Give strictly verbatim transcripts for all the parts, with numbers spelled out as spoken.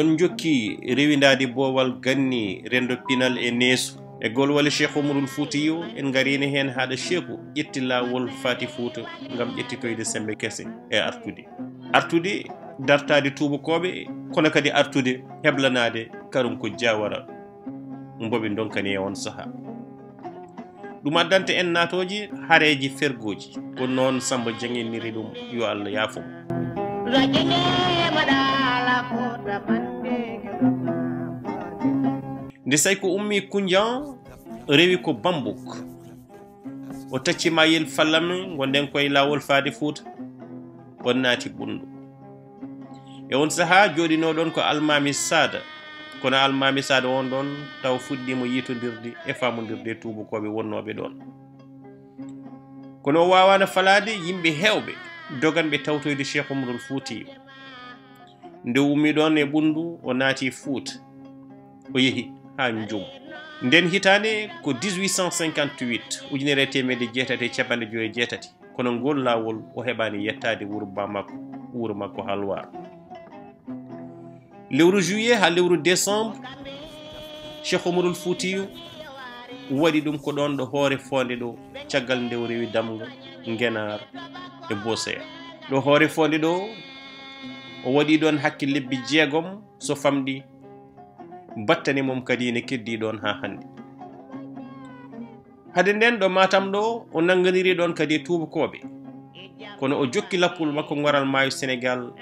On njokki rewindaade boowal ganni renndo pinal e neesu. E gol wali Cheikh Umarul Fuutiyu, en ngariino heen haaɗo Sheeku ƴetti laawol faati Fuuta ngam ƴettitoyde semmbe kese e artude. Artude dartaade tuubakooɓe, kono kadi artude heblanaade karum ko Jaawara mbo ɓe ndonkani e on sahaa. Ɗum addanta en naatooji hareeji fergooji. Ko noon Sammba Jaŋ inniri ɗum, yo Allah yaafo mo. Nde Sayko ummii Kunjan, rewi ko Bambuk. O tacci Mayel Fallame, ngonɗen koye laawol faade Fuuta. On naati Ɓunndu. E on sahaa jooɗinooɗon ko Almaami Saada, kono Almaami Saada on ɗon taw fuɗɗiima yiitondirde e faamondirde e tuubakooɓe wonnooɓe ɗon. Kono o waawaano falaade yimɓe heewɓe doganɓe tawtoyde Cheikh Umarul Fuuti. Nde o ummii ɗon e Ɓunndu, o naati Fuuta, o yehi haa Njum. Nden hitaande ko dix-huit cent cinquante-huit, ujunere e teemedde jeetati e capanɗe joy e jeetati. Kono ngol laawol o heɓaani yettaade wuro baa makko, wuro makko Halwar. Lewru juillet haa lewru décembre, Cheikh Umarul Fuutiyu waɗi ɗum ko ɗoon ɗo Hoore Foonde ɗo, caggal nde o rewi Damga, Ngenaar e Boosoya. Ɗo Hoore Foonde ɗo, o waɗi ɗoon hakke lebbi jeegom, so famɗi, battane mum kadi ene keddii ɗoon haa hannde. Hade nden ɗo Matam ɗo, o nannganiri ɗoon kadi e tuubakooɓe. Kono o jokki lappol makko ngaral maayo Senegaal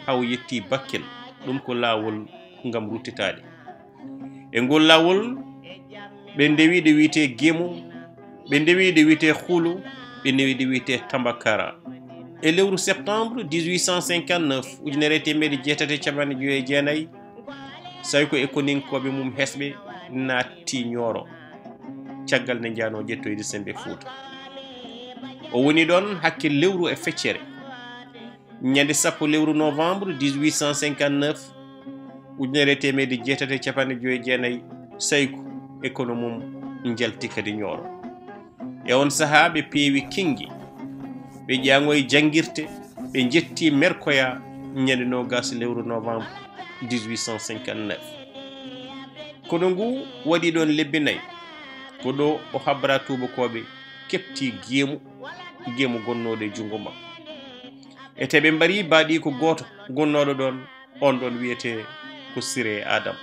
haa o yettii Bakkel. Ɗum ko laawol ngam ruttitaade. E ngol laawol, ɓe ndewi ɗo wiyetee Gemo, ɓe ndewi ɗo wiyetee Xulo, ɓe ndewi ɗo wiyetee Tambakara. E lewru septembre dix-huit cent cinquante-neuf, ujunere e teemedde jeetati e capanɗe joy e jeenayi, Sayko e koninkooɓe mum hesɓe naatti Ñooro, caggal nde njanoo ƴettoyde semmbe Fuuta. O woni ɗoon hakke lewru e feccere. Ñande sappo lewru novembre dix-huit cent cinquante-neuf, ujunere e teemedde jeetati e capanɗe joy e jeenayi, Sayko e kono mum njalti kadi Ñooro. E on sahaa ɓe peewi Kinngi, ɓe ƴaaŋoyi janngirde, ɓe njetti Merkoya ñande noogas lewru novembre dix-huit cent cinquante-neuf. Kono ngu waɗi ɗoon lebbi nayi. Ko ɗo o habra tuubakooɓe keɓti Gemu, Gemu gonnooɗo e junngo makko. E te ɓe mbari baaɗiiko gooto gonnooɗo ɗoon, on ɗoon wiyetee ko Siree Adam.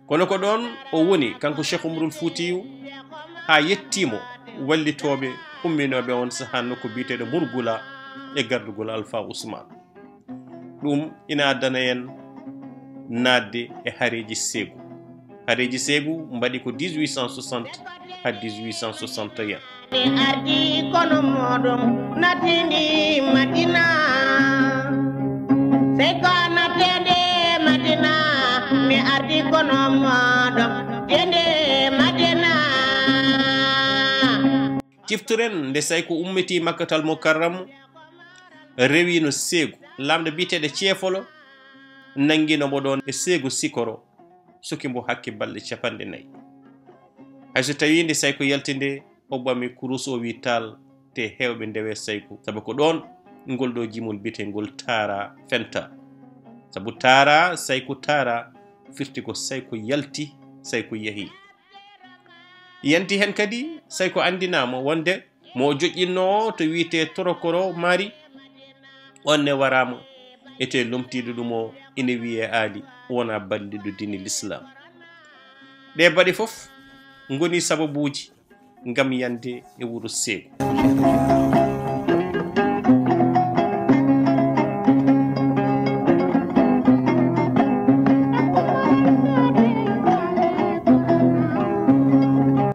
Kono ko ɗoon o woni, kanko Cheikh Umarul Fuutiyu, haa yettii mo wallitooɓe umminooɓe on sahaa nokku biyeteeɗo Murgula e gardugol Alfa Usmaan. Ɗum ina addana en naatde e hareeji Seegu. Hareeji Seegu mbaɗi ko dix-huit cent soixante haa dix-huit cent soixante et un. Mi ardi kono moɗon natindi Madina. Sey ko natende Madina. Mi ardi kono moɗon tende Madina. Cifturen nde Sayko ummitii Makkatal Mukarram, rewino Seegu. Laamɗo biyeteeɗo Ceefolo nanngino mo ɗoon e Seegu Sikoro, suki mbo hakke balɗe capanɗe nayi. Hay so tawii nde Sayko yalti nde, o ɓami kurus, o wi taal, te heewɓe ndewe Sayko. Sabu ko ɗoon ngol ɗo jimol biyeteengol Taara fenta. Sabu Taara, Sayko Taara, firti ko Sayko yalti, Sayko yehi. Yanti heen kadi, Sayko anndinaama wonde mo o joƴƴinnoo to wiyetee Torokoro Mari, on ne waraama, etee lomtiiɗo ɗum o ina wiyee Aali, wona balliɗo diine Lislaam. Ɗee baɗe fof ngoni sababuuji ngam yande e wuro Seegu.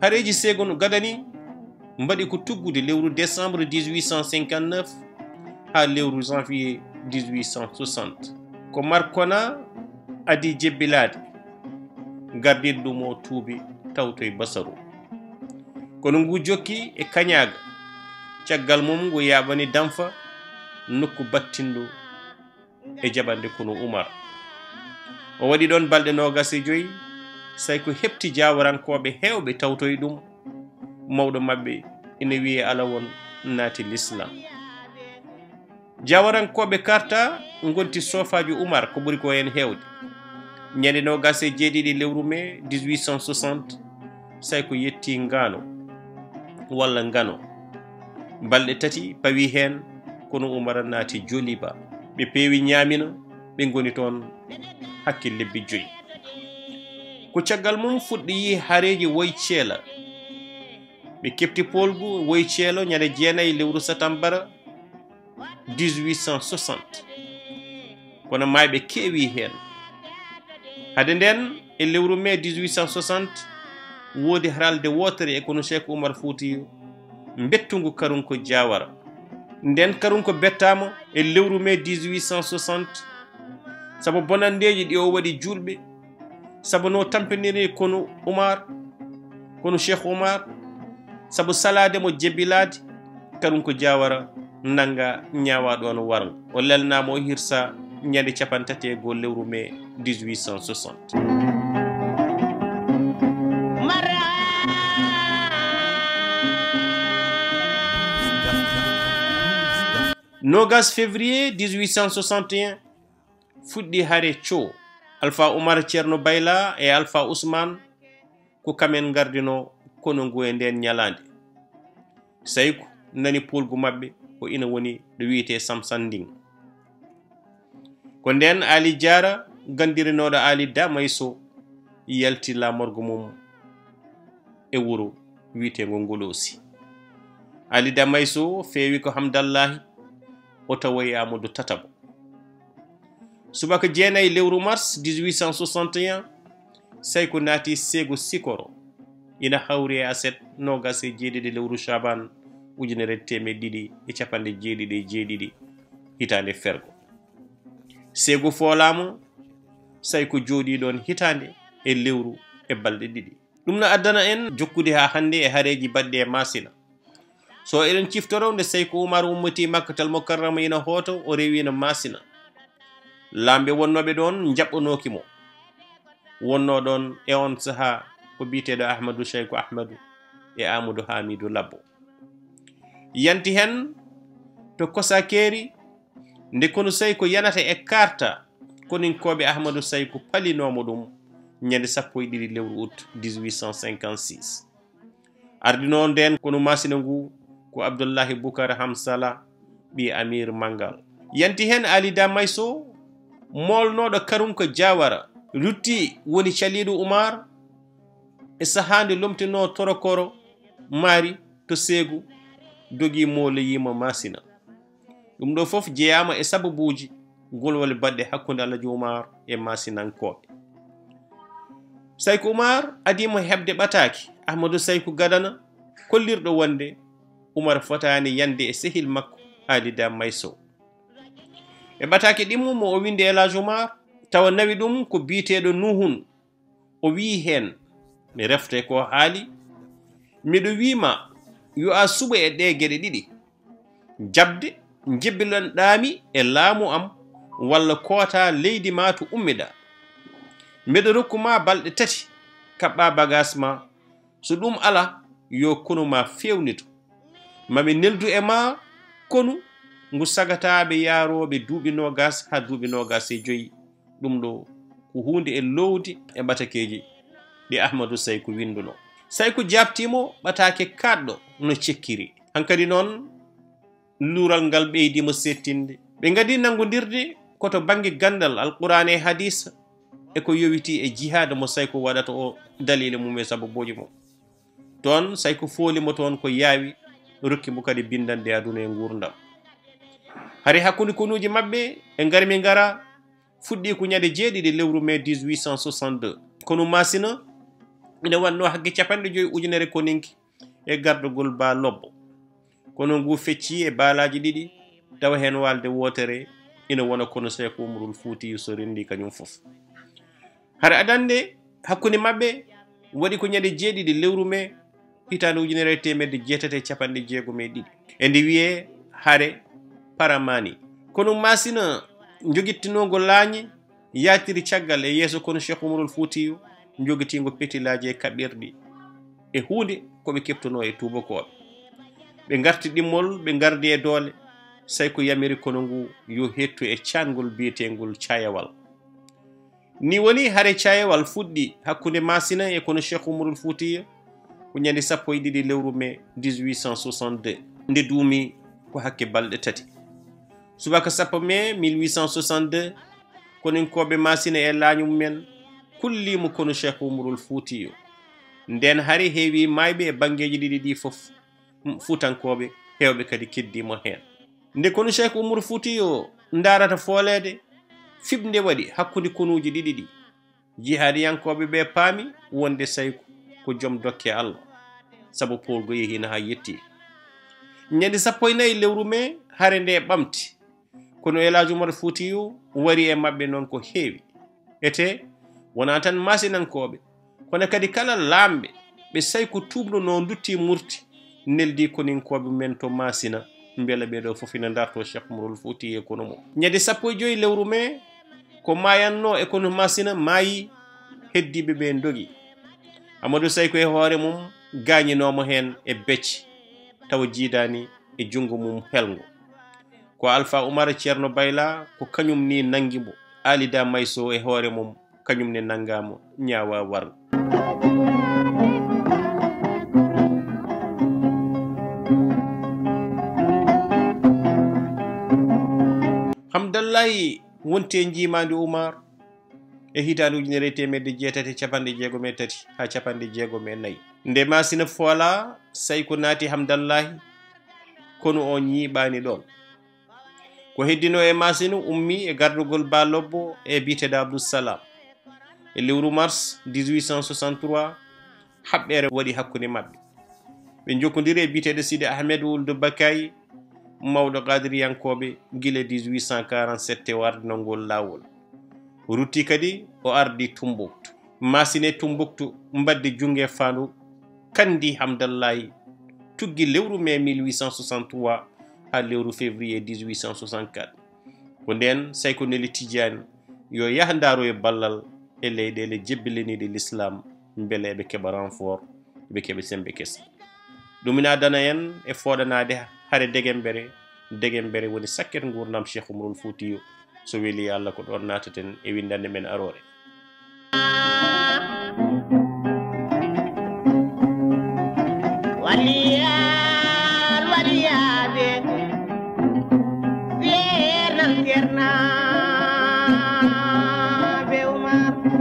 Hareeji Seegu no gadani mbaɗi ko tuggude lewru décembre dix-huit cent cinquante-neuf haa lewru janvier dix-huit cent soixante. Ko Markona adii jebbilaade, gardiiɗo ɗum o tuubi tawto e Basaru. Kono ngu jokki e kañaaga, caggal mum ngu yaaɓani Damfa nokku battinɗo e jaɓande Kunu Umar. O waɗi ɗoon balɗe noogas e joy, Sayko heɓti jaawarankooɓe heewɓe tawtoyi ɗum. Mawɗo maɓɓe ina wiyee Alawon naati Lislaam. Jaawarankooɓe Karta ngonti soofaajo Umar ko ɓuri ko heen heewde. Ñande noogas e jeeɗiɗi lewru mee dix-huit cent soixante, Sayko yetti Ngaano walla Ngano. Balɗe tati pawi heen, kono Umar naati Joliba. Ɓe peewi Ñaamina, ɓe ngoni toon hakke lebbi joyi. Ko caggal mum fuɗɗoyi hareeji Woyceela. Ɓe keɓti poolgu Woyceelo ñande jeenayi lewru satambara dix-huit cent soixante. Kono maayɓe keewi heen. Hade ndeen, e lewru mee dix-huit cent soixante, woodi haralde wootere e konu Cheikh Oumar Foutiyou, mbettungu Karunko Diawara. Ndeen Karunko bettaama e lewru mee dix-huit cent soixante, sabu bonanndeeji ɗi o waɗi juulɓe, sabu no tampiniri konu Umar, konu Cheikh Umar, sabu salaade mo jebilaade, Karunko Diawara nannga ñaawaaɗo on warngo. O lelnaama, o hirsa ñande capanɗe tati e goo lewru mee dix-huit cent soixante. Noogas février dix-huit cent soixante et un, fuɗɗi hare Coo. Alfa Umar, Ceerno Bayla e Alfa Usmaan ko kamen ngardinoo konu ngu e ndeen ñalaande. Sayku nani poolgu maɓɓe ko ina woni ɗo wiyetee Samsanding. Ko ndeen Aali Jaara, ganndirinooɗo Aali Damayso, yalti laamorgo mum e wuro wiyeteengo Ngoloosi. Aali Damayso feewi ko Hamdallaahi, o tawoyi Aamadu Tatabo. Subaka jeenayi lewru mars dix-huit cent soixante et un, Sayku naati Seegu Sikoro, ina hawri e aset noogas e jeeɗiɗi lewru Caabaan ujunere e teemedde ɗiɗi e capanɗe jeeɗiɗi e jeeɗiɗi hitaande fergo. Seegu foolaama, Sayku jooɗii ɗoon hitaande e lewru e balɗe ɗiɗi. Ɗum no addana en jokkude haa hannde e hareeji baɗɗi e Maasina. So eɗen ciftoro, nde Sayku Umar ummitii Makkatal Mukarrama ina hooto, o rewiino Maasina. Laamɓe wonnooɓe ɗoon njaɓɓonooki mo. Wonnoo ɗoon e oon sahaa ko biyeteeɗo Ahmadu Sayku Ahmadu e Aamadu Haamiidu Labbo. Yanti heen to Kosakeeri, nde konu Sayku yanata e karta, koninkooɓe Ahmadu Sayku palinoo mo ɗum ñande sappo e ɗiɗi lewru ut dix-huit cent cinquante-six. Ardinoo ndeen konu Maasina ngu ko Abdullahi Bukar Hamsala, ɓii Amiir Manngal. Yanti heen Aali Damayso, moolnooɗo Karunko Diawara, lutti woni caliiɗo Umar e sahaa nde lomtinoo Torokoro Maari to Seegu, dogi mooloyii mo Maasina. Ɗum ɗoo fof jeyaama e sababuuji golwole baɗɗe hakkunde Alhaji Umar e Maasinankooɓe. Sayku Umar adii mo heɓde ɓataake Ahmadu Sayku Gadana, kollirɗo wonde Umar fotaani yande e sehil makko Aali Damayso. E ɓataake ɗimmo mo o winndi El Hadj Umar, tawa nawi ɗum ko biyeteeɗo Nuuhun, o wiyi heen, mi refte ko haali, miɗo wiyi ma, yo a suɓo e ɗee geɗe ɗiɗi, jaɓde njebbilanɗaa mi e laamu am, walla koota leydi ma to ummiɗaa. Miɗo rokku ma balɗe tati, kaɓɓaa bagaas ma, so ɗum alaa, yo konu ma feewnito. Ma mi neldu e ma konu ngu sagataaɓe yaarooɓe duuɓi noogas haa duuɓi noogas e joyi. Ɗum ɗoo ko huunde e loowdi e ɓatakeeji ɗi Ahmadu Sayku winnduno. Sayku jaabtii mo ɓataake kaaɗɗo no cekkiri. Hankadi noon, luural ngal ɓeydi mo seettinde. Ɓe ngadii nanngondirde ko to bannge ganndal Alquraan e Hadiis e ko yowitii e jihaad mo Sayku waɗata o, daliila mum e sababooji mum. Toon, Sayku fooli mo toon ko yaawi, rokki mo kadi binndannde aduna e nguurndam. Hari hakkunde konuuji maɓɓe e ngarmi ngara fuɗɗii ko ñande jeeɗiɗi lewru mee dix-huit cent soixante-deux. Konu Maasina ina waɗnoo hakke capanɗe joyi ujunere koninke e gardagol Ba Lobbo. Konu ngu feccii e baalaaji ɗiɗi, tawa heen waalde wootere ina wona konu Seeku Umarul Fuutiyu so renndii kañum fof. Hare adannde hakkunde maɓɓe waɗi ko ñande jeeɗiɗi lewru mee hitaande ujunere e teemedde jeetati e capanɗe jeegom e ɗiɗi. E nde wiyee hare Paramani. Konu Maasina jogittinoongo laañe yaatiri caggal e yeeso konu Cheikh Umarul Fuutiyu, jogitiingo petilaaji e kaɓirɗi e huunde ko ɓe keɓtunoo e tuubakooɓe. Ɓe ngarti ɗimmol, ɓe ngardi e doole, Sayku yamiri konu ngu yo heettu e caangol biyeteengol Caayawal. Ni woni hare cayewal fuɗɗi hakkunde Masina e kono Cheikh Umarul Fuutiyo ko ñande sappo e ɗiɗi lewru mai dix-huit cent soixante-deux, nde duumi ko hakke balɗe tati. Subaka sappo mai mille huit cent soixante-deux, koninkooɓe Masina e laañu mumen kulliimo kono Cheikh Umarul Fuutiyo. Nden hari heewi maayɓe e banngeeji ɗiɗi ɗi fof, Fuutankooɓe heewɓe kadi keddiimo heen. Nde kono Cheikh Umarul Fuutiyo ndaarata fooleede, fiɓnde waɗi hakkunde konuuji ɗiɗi ɗi. Jihaadiyankooɓe ɓe paami wonde Sayku ko joom dokke Allah, sabu poolgo yehiino haa yetti. Ñande sappo e nayi lewru mai, hare nde ɓamti, kono El Hadj Umar Fuutiyu wari e maɓɓe noon ko heewi. Ete, wonaa tan Maasinankooɓe, kono kadi kala laamɓe ɓe Sayku tuubnunoo ndutti Murti, neldi koninkooɓe men to Maasina, mbela ɓee ɗoo fof ina ndartoo Cheikh Umarul Fuutiyu e kono mum. Ñande sappo e joy lewru mai, ko maayannoo e kono Maasina maayi, heddiiɓe ɓe ndogi. Amadou Sayku e hoore mum gaañinoo mo heen e becce, tawa jiidaani e junngo mum helngo. Ko Alfa Umar Ceerno Bayla, ko kañum ni nanngi mo. Alida Mayso e hoore mum, kañum ne nanngaama ñaawaa warngo. Hamdallahi wonti e njiimaandi Umar e hitaande ujunere e teemedde jeetati e capanɗe jeegom e tati haa capanɗe jeegom e nayi. Nde Maasina foolaa, Sayku naati Hamdallahi, kono o ñiiɓaani ɗoon. Ko heddinoo e Maasina ummii e gardagol Ba Lobbo e biyeteeɗo Abdou Salam. E lewru mars dix-huit cent soixante-trois, haɓɓere waɗi hakkunde maɓɓe. Ɓe njokkondiri e biyeteeɗo Sidi Ahmed Wuldu Bakay, mawɗo Qaadiriyankooɓe, gila dix-huit cent quarante-sept o ardinoo ngol laawol. Rutti kadi o ardi Tumbuktu. Maasina e Tumbuktu mbaddi junngo e faandu, kandi Hamdallahi, tuggi lewru mai mille huit cent soixante-trois haa lewru février dix-huit cent soixante-quatre. Ko ndeen Sayku neli Tijaani yo yah ndaaroyo ballal e leyɗeele jebbiliniiɗe Lislaam, mbele eɓe keɓa renfort, eɓe keɓa semmbe kese. Ɗum ina adana en e fooɗanaade hare Degembere. Degembere woni sakket nguurndam Cheikh Umarul Fuutiyu. So weli Allah, ko ɗoon naataten e winndannde men aroore. Waliyal waliyaaɓe, Ceerno Ceerno.